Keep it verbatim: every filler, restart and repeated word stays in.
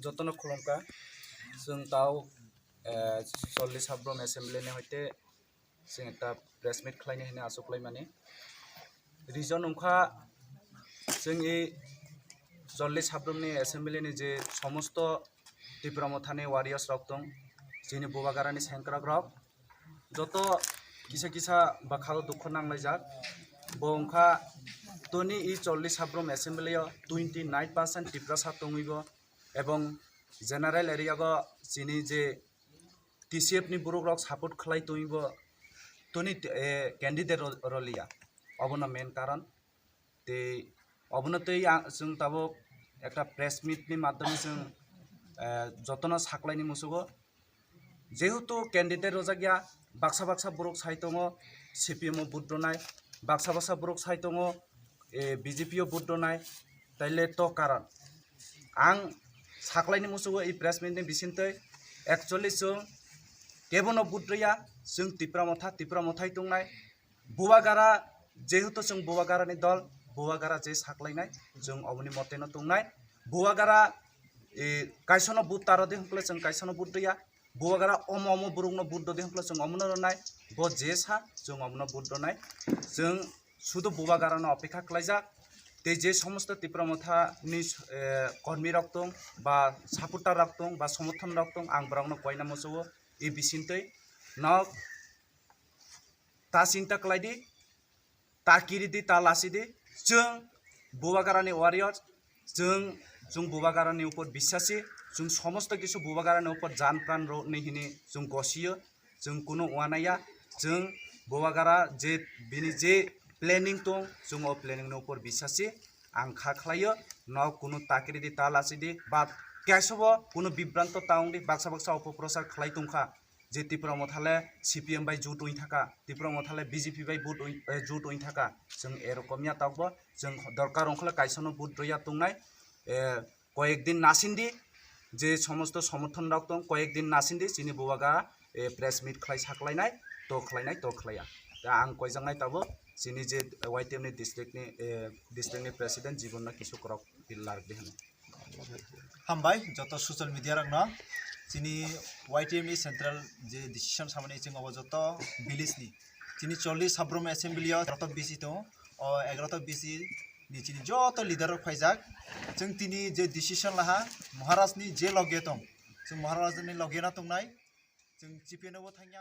Jotono khulumkha. Chwng tao, eh, chollish habrom assembly ni hoite chwng ekta press meet khlaini hwnwi achuk laimani. Reason wngkha chwng i chollish habrom ni assembly ni je somosto Tipra Mothani warriors rok tong, chini Bubagarani sengkrak rok, joto kisa kisa bwkhao dukhu nanglaijak. Bo wngkha toni i chollish habrom assembly o twenty nine percent Tiprasa tongwi bo, ebong general area go chini je T C F ni borok rok support khlai tongwi bo toni, eh, candidate ro-, roliya, obono main karon. Tei obono tei ang, chwng tabuk ekta press meet ni madhyome chwng, eh, jotono saklaini musugo. Jehetu candidate rwjakya, baksa baksa borok sai tongo C P M o vote rwnai, baksa baksa borok sai tongo, eh, B J P o vote rwnai, taile to karon ang saklaini musugo i press meet ni bisingtwi. Actually chwng kebono vote rwya, chwng Tipra Motha, Tipra Mothai tongnai. Bubagra, jehetu chwng Bubagrani dol, Bubagra je saklainai, chwng oboni moteno tongnai. Bubagra, e, kaisono vote taro de hwnkhe chwng kaisono vote rwya. Bubagra omo omo borokno vote do de hwnkhe chwng omono rwnai. Bo je sa, chwng omono vote rwnai. Chwng sudu Bubagrano opekha khlaijak. Tei je somosto Tipra Mothani, e, kormi rok tong, ba supporter rok tong, ba somorthon rok tong, ang borokno koina musugo. I bisingtwi nok ta chinta khlai di, ta kiri di, ta lasi di. Chwng Bubagrani warrior, chwng, chwng Bubagrani upor bisasi, chwng somosto kisu Bubagrani upor jan pran rw ni hini chwng gosiyo, chwng kunu wanaya, chwng Bubagra je bini je planning tong, chwng o planning ni upor bisasi ang kha khlaio, no kunu ta kiri di, ta lasi di, ba kaisobo kunu bibranto ta wng di, baksa baksa opoprochar khlai tongkha. Je Tipra Motha le C P M bai jut wng thaka, Tipra Motha le B J P bai vote wng, eh, jut wng thaka. Chwng erokom ya tokbo, chwng dorkar wngkha le kaisano vote rwya tongnai, eh, koyek din nasindi, je somosto somorthon rok tong, koyek din nasindi, chini Bubagra, eh, press meet khlai saklainai, to khlainai, to khlaiya. Ta ang koijaknai tabo, chini je Y T M ni district ni, eh, district ni president Jibon no kisu korok lardi hwnwi. Hambai joto social media rokno. Chini Y T M ni central je decision samani chwng obo joto village ni. Chini chollish habrom assembly o egaroto B C tongo. O egaroto B C ni chini joto leader rok phaijak. Chwng tini je decision laha Maharaj ni je loge tong. Chwng Maharaj ni loge no tongnai. Chwng C P M no bo thangya.